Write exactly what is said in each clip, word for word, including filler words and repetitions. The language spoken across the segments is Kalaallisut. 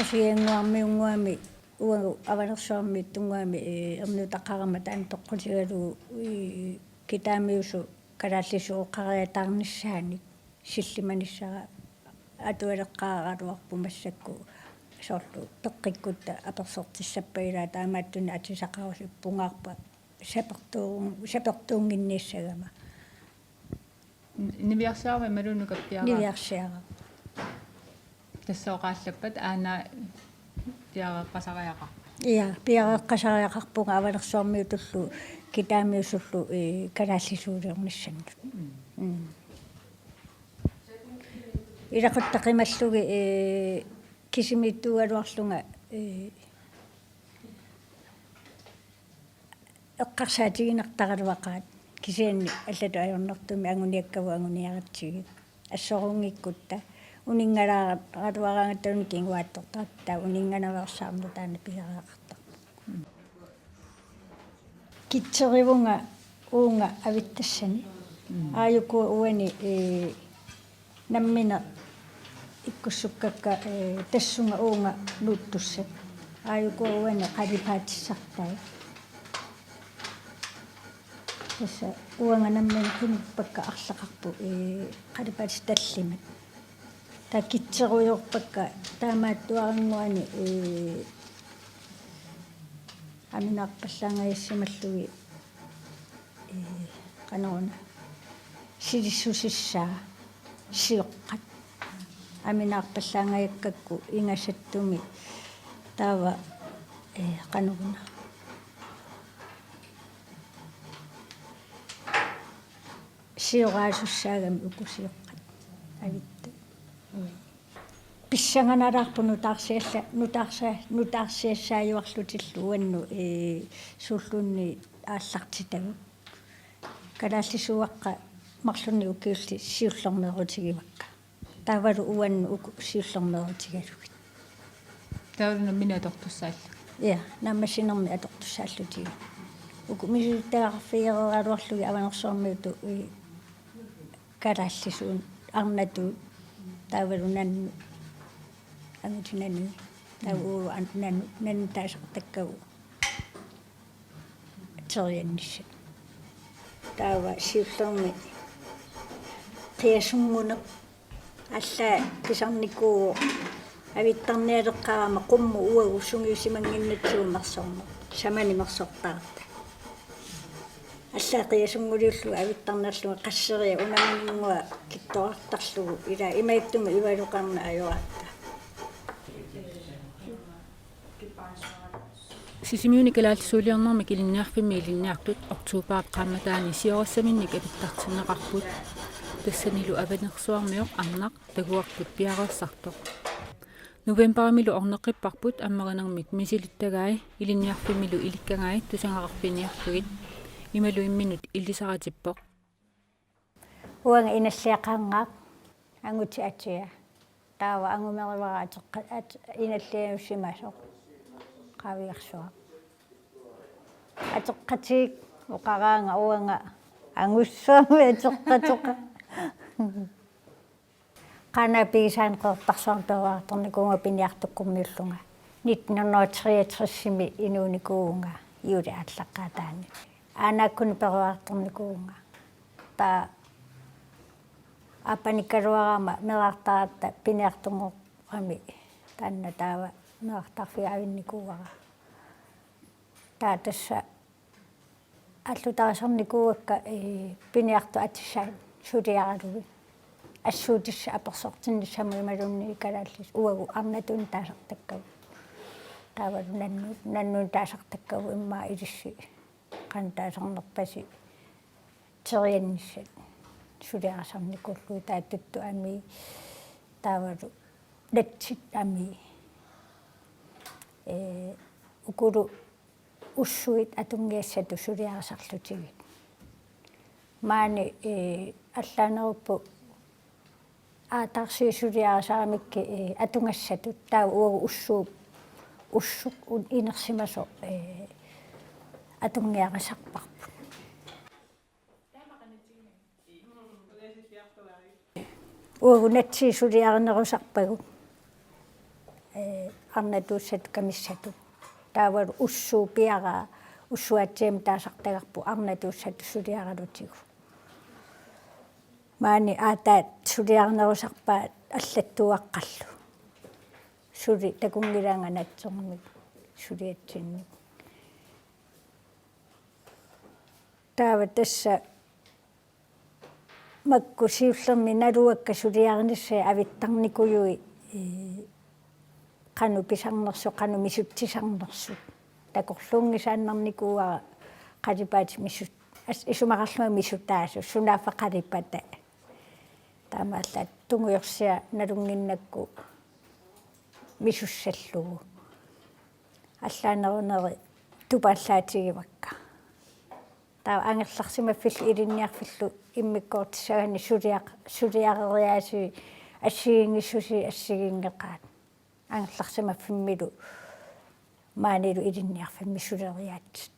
Siannguarmiunnguami uagut Avanersuarmiittunnguami, ee, ernutaqarama taanna toqqutigalugu, ee, kitaamiusut kalaallisuuqariataarnissaanik sillimanissara atualeqqaaraluarpoq massakkut soorlu peqqikkutta apersortissappata ilaa taamaattunik atisaqarusuppunga arpa sapertuun-, sapertuunnginnissagama. Niviarsiaraq imaluunniit nukappiaraq? Niviarsiaraq. Tassa oqaallappat aana piareeqqasariaqarpa? Ja, piareeqqasariaqarpunga Avanersuarmiutullu kitaamiusullu, ee, kalaallisuuliornissannut. Mm. Mm. Ilaquttat qimallugit, ee, kisimiittuugaluarlunga, ee, eqqarsaatiginartaraluaqaat kisianni allatut ajornartumik anguniakkagut anguniaratsigit. Assorunngikkuttaaq uninngalaaraluaraangatta kinguaattortartut uninnganerusaarneq taanna piareeqartarpoq. Kitseriuvunga uunga avittassani. Mm. Aajuku uani, ee, nammineq ikkussukkakka, ee, tassunga uunga nuuttussat. Aajuku uani qalipaatissartai. Tassa uanga nammineq qimuppakka arlaqarput, ee, qalipaatissat tallimat. Taava kitserujoorpakka taamaattuarannguani, ee, aminaarpallaangajassimallugit, ee, qanoruna silissusissaa sioqqat. Aminaarpallaangajakkakku ingasattumik taava, ee, qanoruna sioraasussaagami uku sioqqat avittut. Pissanganalaarpoq nutaarsialla-, nutaarsia-, nutaarsiassaajuarlutillu uannut, ee, suulluunniit aallartitagut. Kalaallisuuaqqat marlunnik ukiullit siullermeerutigivakka. Taavalu uannut uku siullermeerutigalugit. Taavalu nammineq atortussaallugit? Ja, naammassinermik atortussaallutigit. Uku misilittagaqarfigereeraluarlugit Avanersuarmiutut, ee, kalaallisuut, arnatuut, taavalu nannut, angutit nanuit, taava, mm, uagut an-, nanu-, nannut taasartakkagut teriannissat. Taava siullermik qiasunnguneq allaat pisarnikuuvoq avittarnialeqqaarama qummut uagut sungiusimannginnatsigu mersorneq. Samani mersortarta. Allaat qiasunnguliullugu avittarnerlunga qasseriarlunga unamminnguaq kittorartarlugu ilaa imaattumik ivaluqarneq ajoratta. Sisimiuni kalaallisuuliornermik ilinniarfimmi ilinniartut oktobarip qaammataani siorasaminnik avittartinneqarput. Tassanilu Avanersuarmioq arnaq takuarput piareersartoq. Novembarimilu orneqqipparput ammarinermik misilittagai ilinniarfimmilu ilikkagai tusagaqarfiniarlugit. Imalu imminut ilisaritippoq. Uanga inalliaqaannaq angutit atia. Taava angumerivara atoqqa-, at-, inalliajussimasoq. Qaaviarsuaq. Atoqqatigiit oqaraangat uanga angussuarmik atoqqatoqaaq. Qaanaap pigisaanik Qeqertarsuarmi peroriartornikuuvunga piniartukkummiullunga. Nitten hundrede og treogtresimi inuunikuuvunga juulip aallaqqaataani. Aanaakkuni peroriartornikuuvunga. Taava aappanikkaluarama meerartaratta piniartunngorami taanna taava meerartaarfiga avinnikuuara. Taava tassa aallutarisarnikuuakka, ee, piniartut atisat suliaralugit. Assuutissat apersortinnissamut imaluunniit kalaallisut uagut arnatunik taasartakkagut. Taavalu nannut, nannut taasartakkagut immaqa ilissi qanoq taasarnerpasi teriannissat suliarisarnikuullugit taava tuttut amii taavalu natsit amii. Ee, ukulu ussuit atunngisassatut suliarisarlutigit. Maani, ee, allaanerupput aataarsiit suliarisaramikku, ee, atugassatut taava uagut ussuup, ussuk un-, inersimasoq, ee, atunngiarisarparput. Uagut natsiit suliarinerusarpagut. ee, arnatuussatut kamissatut. Taavalu ussuup piaraa, ussuaatsiami taasartagarput arnatuussatut suliaralutigu. Maani aataat suliarinerusarpaat allattuaqqallu. Suli takunngilaanga natsermik suliatsinnik. Taava tassa makku siullermik naluakka suliarinissai avittarnikujuit, ee, qanoq pisarnersut, qanoq misutsisarnersut. Takorluunngisaannarnikuuara qalipaatit misut-, as-, isumaqarlunga misutaasut, sunaaffa qalipata. Taamaallaat tungujorsiaq nalunnginnakku misussallugu. Allaaneruneri tupallaatigivakka. Taava angerlarsimaffillu ilinniarfillu immikkoortissagaanni suliaq-, suliareriaasii assigiinngissusii assigiinngeqaat. Angerlarsimaffimmilu maanilu ilinniarfimmi suleriaatsit.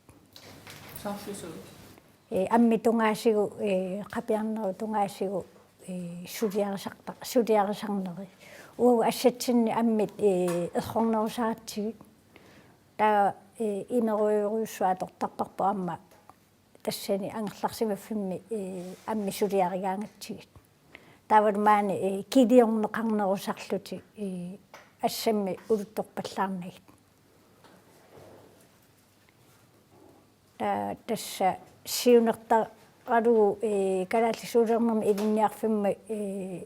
Soorlu suut? Ee, ammit tungaasigut, ee, qapiarnerup tungaasigut, ee, suliarisarta-, suliarisarneri. Uagut assatsinni ammit, ee, errornerusaratsigit. Taava, ee, imerujorujussuaq atortarparput aamma tassani angerlarsimaffimmi, ee, ammit suliarigaangatsigit. Taavalu maani, ee, kiliorneqarnerusarlutik, ee, assammik uluttorpallaarnagit. Taava tassa siunertaralugu, ee, kalaallisuulernermi ilinniarfimmi, ee,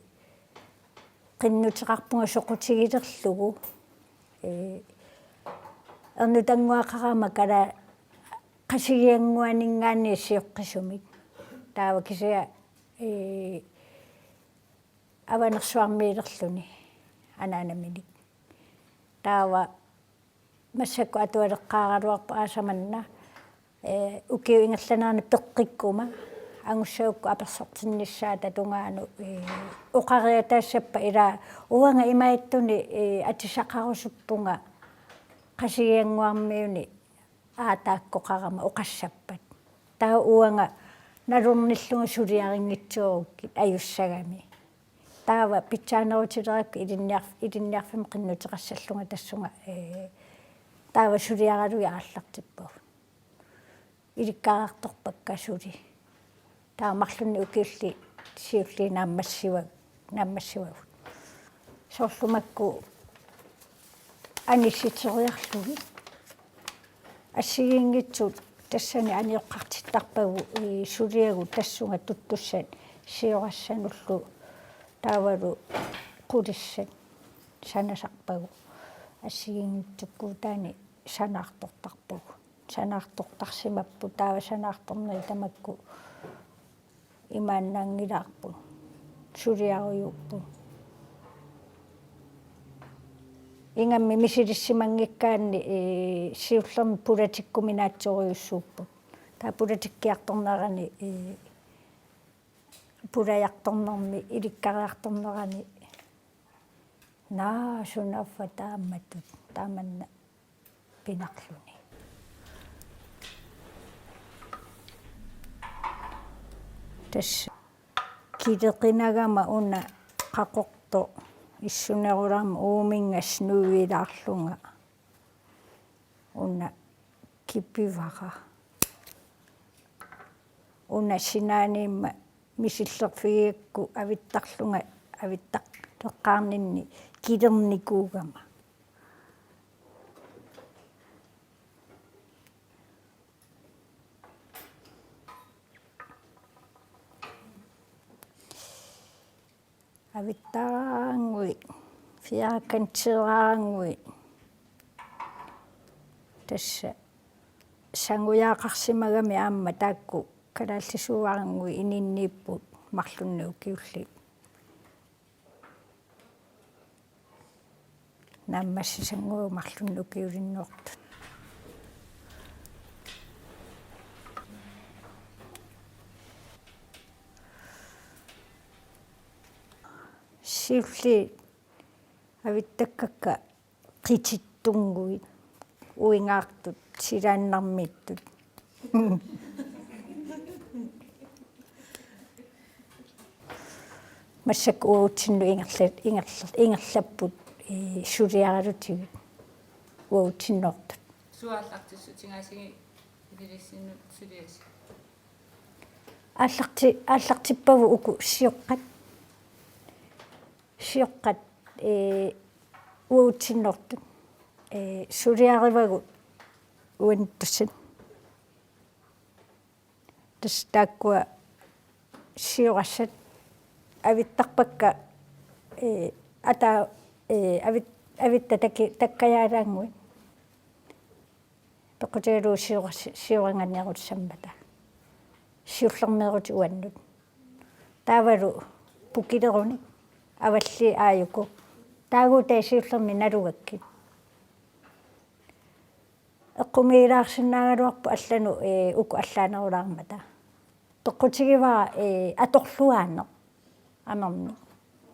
qinnuteqarpunga soqutigilerlugu. Ee, ernutannguaqarama kala-, Qasigiannguaninngaanniit sioqqisumik. Taava kisianni, ee, Avanersuarmiilerluni anaanaminik. Taava massakkut atualeqqaaraluarpoq aasaq manna, ee, ukiut ingerlaneranni peqqikkuma angussagukku apersortinnissaata tungaanut, ee, oqariataassappat ilaa uanga imaattunik, ee, atisaqarusuppunga Qasigiannguarmiuni aataakkoqarama oqassappat. Taava uanga nalornillunga suliarinngitsuurukkit ajussagami. Taava pitsaanerutilerakku ilinniarf-, ilinniarfimmi qinnuteqassallunga tassunga, ee, taava suliaralugit aallartippagut. Ilikkariartorpakka suli. Taava marlunnik ukiullit siulliit naammassiva-, naammassivagut. Soorlu makku anissiteriarlugit. Assigiinngitsut tassani anioqqartittarpagut, ee, suliagut tassunga tuttussat siorassanullu taavalu qulissat sanasarpagut. Assigiinngitsukkuutaani sanaartortarpagut. Sanaartortarsimapput, taava sanaartorneri tamakku imaannaanngilaarput. Suliarujuupput. Ingammik misilissimanngikkaanni, ee, siullermik pulatikkuminaatsorujussuupput. Taava pulatikkiartornerani, ee, pulajartornermi ilikkariartornerani. Naa, sunaaffa taamatut, taamanna pinarluni. Tassa kileqinagama una qaqortoq issunerulerama uuminngas nuivilaarlunga. Una kipivara. Una sinaaniimma misillerfigigakku avittarlunga avittarleqqaarninni kilernikuugama. Avittaraannguit, firkanteeraannguit. Tassa sangujaaqarsimagami aamma taakku kalaallisuuaranngui ininniipput marlunnik ukiullit. Naammassisannguagut marlunnik ukiulinnuartut. Siulliit avittakkakka qitittunnguit, uingaartut, silaannarmiittut. Massakkut uagutsinnut ingerla-, ingerla-, ingerlapput. ee, suliaralutigu uatsinnut. Suut aallartissutigaassigit ilissinnut suliasi? Aallarti-, aallartippavut uku sioqqat. Sioqqat, ee, uatsinnut. Ee, suliarivagut uaniittussat. Tassa taakkua siorassat avittarpakka, ee, ata-, ee, avit-, avitta taki-, takkajaalaannguit. Peqqutigalugu sioras-, sioranganeerutissammata. Siullermeerutit uannut. Taavalu pukilerunik avalli aajuku. Taaguutai siullermik nalugakkit. Eqqumiilaarsinnaagaluarput allanut, ee, uku allaanerulaarmata. Peqqutigivara, ee, atorluaaneq. Amermi.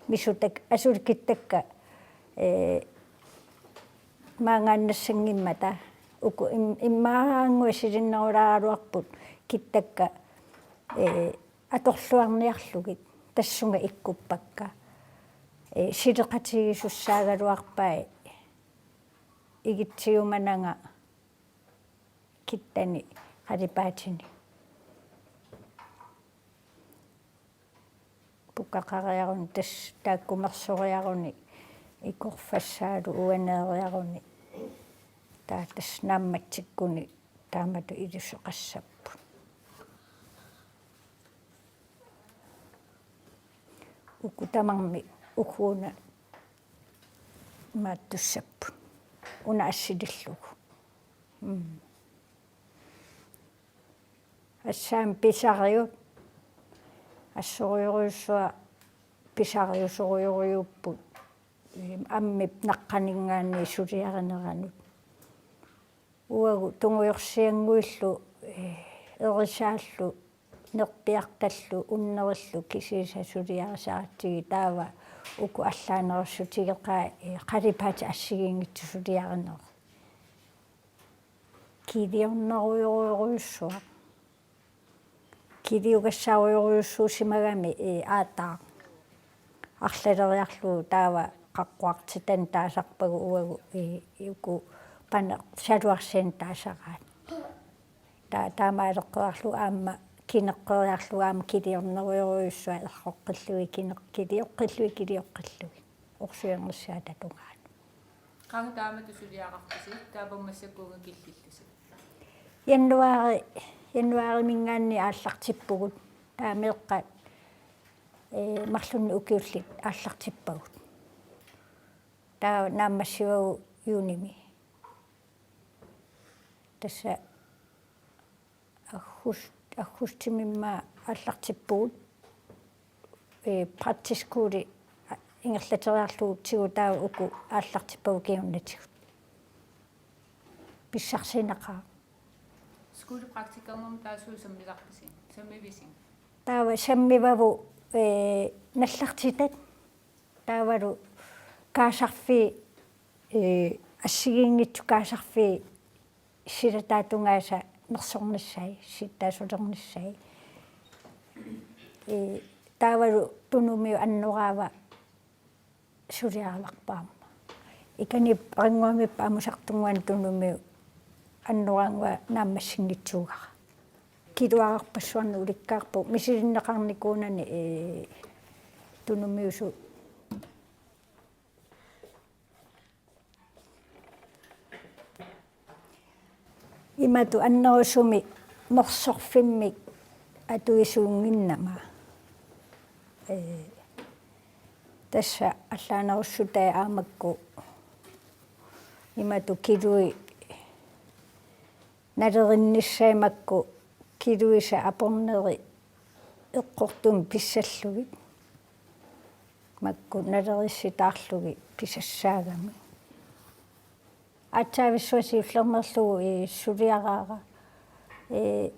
Misutak-, asuli kittakka, ee, maangaannassanngimmata. Uku im-, immaaraannguit silinnerulaaraluarput kittakka, ee, atorluarniarlugit. Tassunga ikkuppakka. Ee, sileqatigisussaagaluarpai igitsiumananga kittani qalipaatini. Pukkaqariaruni tassa taakkumersoriaruni ikorfassaalu uaneeriaruni. Taava tassa naammatsikkuni taamatut iluseqassapput. Uku tamarmik uku una imaattussapput. Una assilillugu. Mm. Assami pisariut. Assorujorujussuaq pisariusorujorujussuupput. Ammip naqqaninngaanniit suliarineranut. Uagut tungujorsiannguillu, ee, erisaallu, nerpiartallu, unnerillu, kisiisa suliarisaratsigit taava uku allaanerussutigeqaat, ee, qalipaatit assigiinngitsut suliarinerit. Kiliornerujorujussuaq. Kiliugassaarujorujussuusimagami, ee, aataaq. Arlaleriarlugu taava qaqquartitani taasarpagut uagut, ee, uku paneq saluarsiani taasaraat. Ta-, taamaaleqqeriarlugu aamma kineqqeriarlugu aamma kiliornerujorujussuaq erroqqillugit kineq-, kilioqqillugit, kilioqqillugit. Orsuernissaata tungaanut. Qanga taamatut suliaqarpisi, taava massakkut uunga killillusi? Januaari, januaariminngaanniit aallartippugut. Taava meeqqat, ee, marlunnik ukiullit aallartippagut. Taava naammassivagut juunimi. Tassa august-, augustimimma aallartippugut. Ee, praktisk skole ingerlateriarlugu tigu taava uku aallartippagut kingornatigut. Pissarsineqaaq. Skolepraktikkernermi taava suut sammilarpisi? Sammivisi? Taava sammivavut, ee, nallartitat. Taavalu kaasarfii, ee, assigiinngitsut kaasarfii silataata tungaanut nersornissai, siuttaasulernissai. Ee, taavalu Tunumiu annoraava suliaraluarpara aamma. Ikani Rannguamippa Amusartunnguani Tunumiu annoraannguaq naammassinngitsuugara. Kiluararpassuarnik ulikkaarpoq misilinneqarnikuunani, ee, Tunumiusut. Imatut annerusumik nersorfimmik atuisuunnginnama. Ee, tassa allaanerussutai aamma makku imatut kilui nalerinnissai makku kiluisa aporneri eqqortumik pissallugit. Makku nalerissitaarlugit pisassaagamik. Aatsaavissuaq siullermeerlugu, ee, suliaraara, ee,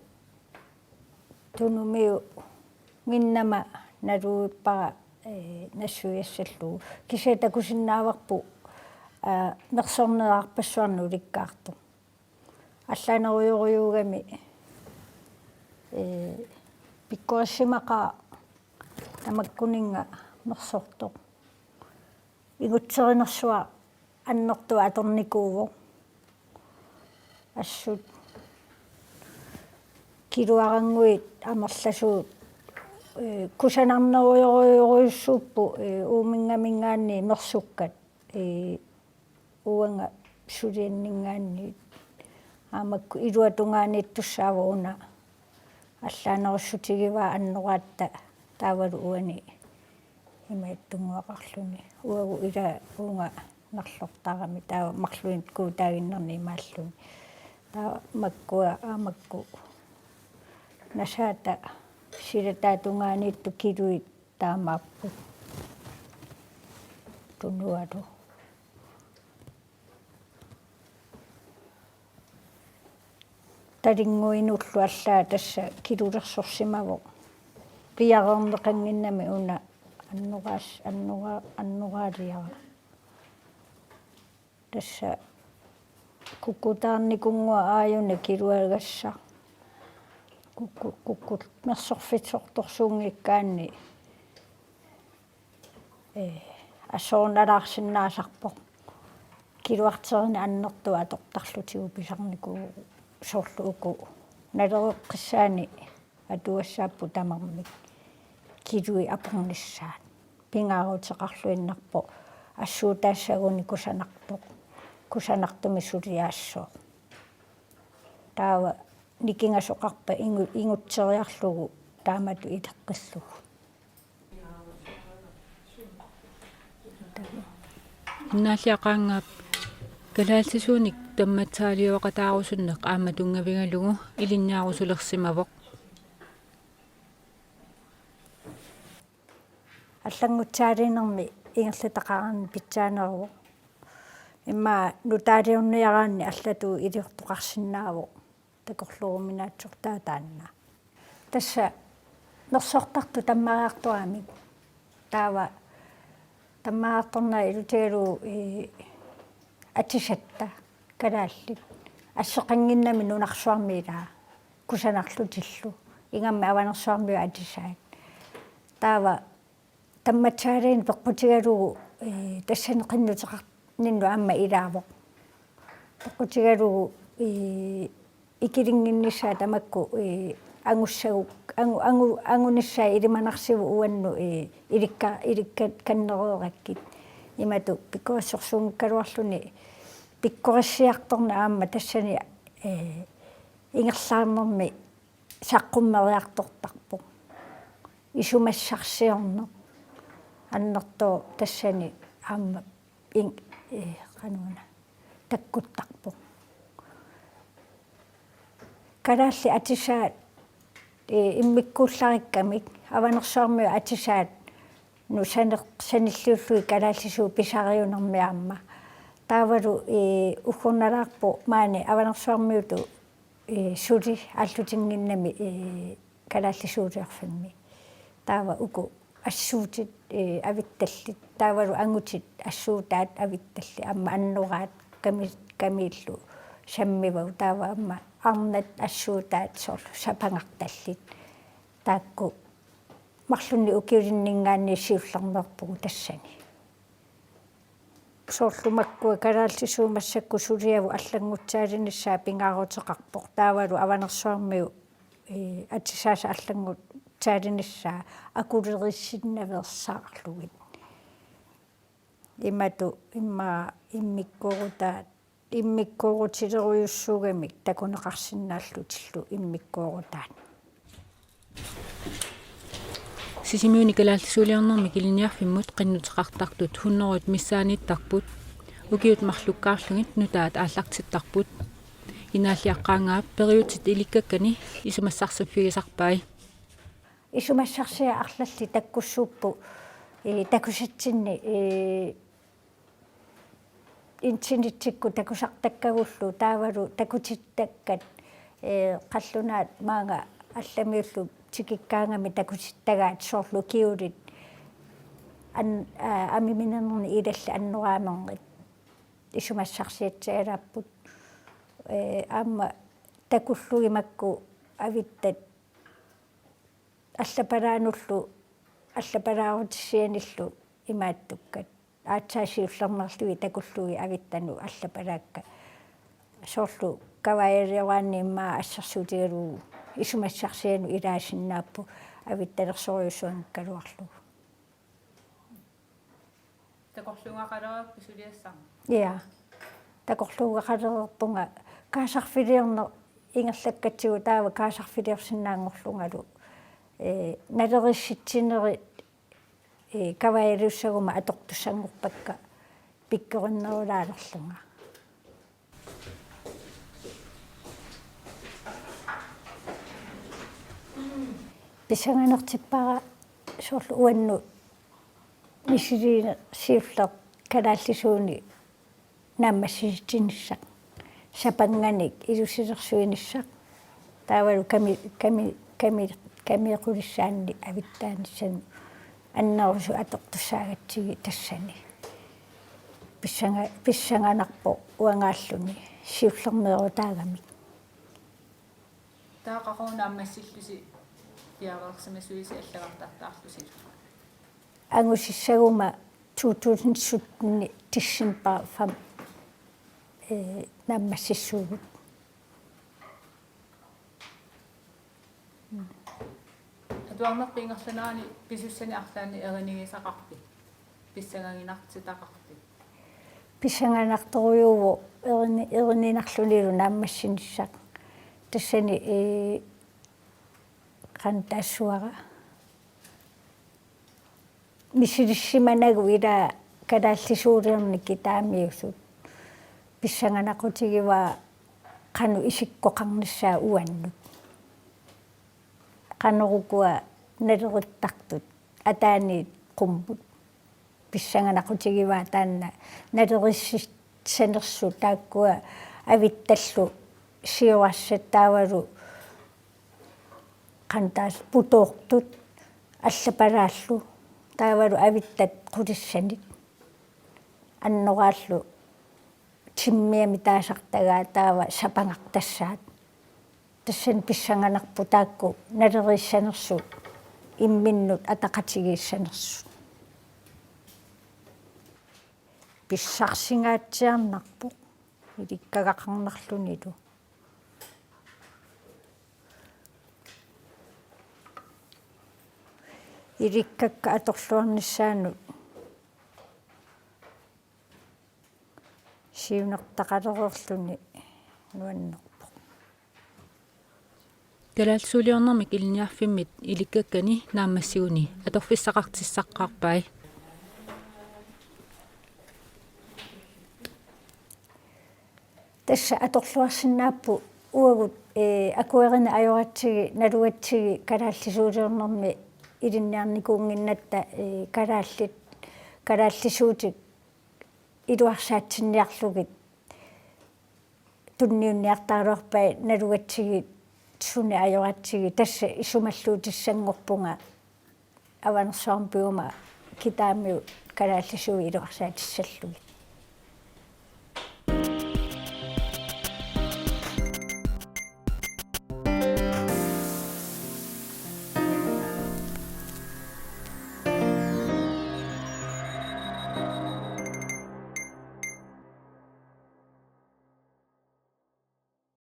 Tunumiunnginnama naluvippara, ee, nassuiassallugu. Kisianni takusinnaavarput, aa, nersorneqarpassuarnik ulikkaartoq. Allaanerujorujuugami, ee, pikkorissimaqaaq tamakkuninnga nersortoq. Ingutserinersuaq annertooq atornikuuvoq. Assut kiluarannguit amerlasuut, ee, kusanarnerujorujorujussuupput, ee, uuminngamingaanniit mersukkat, ee, uanga sulianninngaanniit. Aamma makku iluatungaaniittussaavoq una. Allaanerussutigivaa annoraatta taavalu uani imaattunnguaqarluni. Uagut ila uunga nerlortarami taava marluinnaq kuutaaginnarneq imaalluni. Taava makkua aamma makku nasaata silataatungaaniittut kiluit taamaapput. Tunualu. Talinnguinullu allaat tassa kilulersorsimavoq. Piareerneqannginnami una annoraas-, annora-, annoraaliara. Tassa kukkutaarnikunngua aajuna kiluagassaq. Kukku-, kukkut mersorfissortorsuunngikkaanni, ee, assorunalaarsinnaasarpoq. Kiluarterineq annertooq atortarlutigu pisarnikuuvoq, soorlu uku Naleqqissaani atugassaapput tamarmik kiluit apornissaat. Pingaaruteqarluinnarpoq assuutaassaguni kusanartoq, kusanartumik suliaassooq. Taava nikingasoqarpat ingu-, ingutseriarlugu taamatut ileqqillugu. Innaalliaq Qaangaap kalaallisuunik tammatsaalioraqataarusunneq aamma tunngavigalugu ilinniarusulersimavoq. Allanngutsaaliinermi ingerlataqaraanni pitsaaneruvoq. Immaqa nutaaliorniaraanni allatut iliortoqarsinnaavoq. Takorlooruminaatsortaa taanna. Tassa mersortartut tammariartoramik. Taava tammariartornerat ilutigalugu, ee, atisatta kalaallit. Asseqannginnami nunarsuarmi ilaa kusanarlutillu. Ingammik Avanersuarmiut atisaat. Taava tammatsaaliineq peqqutigalugu, ee, tassani qinnuteqarninnut aamma ilaavoq. Peqqutigalugu, ee, ikilinnginnissaat tamakku, ee, angussagu-, angu-, angu-, angunissaat ilimanarsivoq uannut, ee, ilikka-, ilikka-, kannereerakkit. Imatut pikkorissorsuunngikkaluarluni pikkorissiartorneq aamma tassani, ee, ingerlaarnermi saqqummeriartortarpoq. Isumassarsiorneq annertooq tassani aamma in-, ee, qanuuna takkuttarpoq. Kalaallit atisaat, ee, immikkuullarikkamik Avanersuarmiut atisaat nu saneq-, sanilliullugit kalaallisuut pisariunermi aamma. Taavalu, ee, uggornalaarpoq maani Avanersuarmiutut, ee, suli aallutinnginnami, ee, kalaallisuuliorfimmi. Taava uku assuutit, ee, avittallit. Taavalu angutit assuutaat avittallit. Aamma annoraat kami-, kamiillu sammivagut. Taava aamma arnat assuutaat soorlu sapangartallit. Taakku marlunnik ukiulinninngaanniit siullermeerpugut tassani. Soorlu makkua kalaallisuut massakkut suliavut allanngutsaalinnissaat pingaaruteqarpoq taavalu Avanersuarmiut, ee, atisaasa allanngutsaalinnissaat akulerissinnaveersaarlugit. Imatut immaqa immikkoorutaat, immikkoorutilerujussuugamik takuneqarsinnaallutillu immikkoorutaat. Sisimiuni kalaallisuuliornermik ilinniarfimmut qinnuteqartartut hunnorujut missaaniittarput. Ukiut marlukkaarlugit nutaat aallartittarput. Inaalliaqqaangaap periutsit ilikkakkani isumassarsiffigisarpai. Isumassarsiat arlallit takkussuupput, ee, takusatsinni, ee, internetikkut takusartakkagullu taavalu takutittakkat, ee, qallunaat maanga allamiullu tikikkaangami takutittagaat soorlu kjolit an-, aa, amiminerni ilallit annoraamerngit isumassarsiatsialaapput. Ee, aamma takullugit makku avittat allapalaanullu, allapalaarutissianillu imaattukkat. aatsaat siullermeerlugit takullugit avittanut allapalaakka. Soorlu kavajalioraanni immaqa assersuutigalugu isumassarsianut ilaasinnaapput avittalersorujussuanngikkaluarlugu. Takorluugaqalereerpit suliassarneq? Ja. Takorluugaqalereerpunga kaasarfiliorneq ingerlakkatsigu taava kaasarfiliorsinnaanngorlungalu, ee, naleriissitsinerit, ee, kavajaliussaguma atortussanngorpakka pikkorinnerulaalerlunga. Pissanganartippara soorlu uannut misiliineq siulleq kalaallisuunik naammassisitsinissaq. Sapannganik ilusilersuinissaq. Taavalu kami-, kami-, kami-, kameequlissaannik avittaanissannut annerusumik atortussaagatsigit tassani. Pissanga-, pissanganarpoq uangaalluni siullermeerutaagamik. Taava qaqugu naammassillusi piareersimasuusi allagartartaarlusilu? Angusissaguma to tusind sytten december fem, ee, naammassissuugut. Atuarnerpit ingerlanerani pisussanik arlaannik erinigisaqarpit? Pissangaginartitaqarpit? Pissanganartorujuuvoq erini-, erininarlunilu naammassinissaq. Tassani, ee, qanoq taassavara. Misilissimanagu ila kalaallisuuliorneq kitaamiusut. Pissanganaqqutigivaa qanoq isikkoqarnissaa uannut. Qanorukua nalerittartut ataaniit qummut. Pissanganaqqutigivaa taanna naleriissanersut taakkua avittallu siorassat taavalu qanoq taassuma putoortut allapalaallu taavalu avittat qulissanik annoraallu timmiamik taasartagaa taava sapangartassaat. Tassani pissanganarpoq taakku naleriissanersut imminnut ataqatigiissanersut. Pissarsingaatsiarnarpoq ilikkagaqarnarlunilu. Ilikkakka atorluarnissaannut siunertaqalereerluni nuannerpoq. Kalaallisuuliornermik Ilinniarfimmit ilikkakkani naammassiguni atorfissaqartissaqqaarpai. Tassa atorluarsinnaapput uagut, ee, akuerineq ajoratsigit nalugatsigit kalaallisuuliornermi ilinniarnikuunnginnatta, ee, kalaallit, kalaallisuutit iluarsaatsinniarlugit tunniunniartaraluarpai nalugatsigit sunik ajoratsigit, tassa isumalluutissanngorpunga Avanersuarmi piguma kitaamiut kalaallisuut iluarsaatissallugit.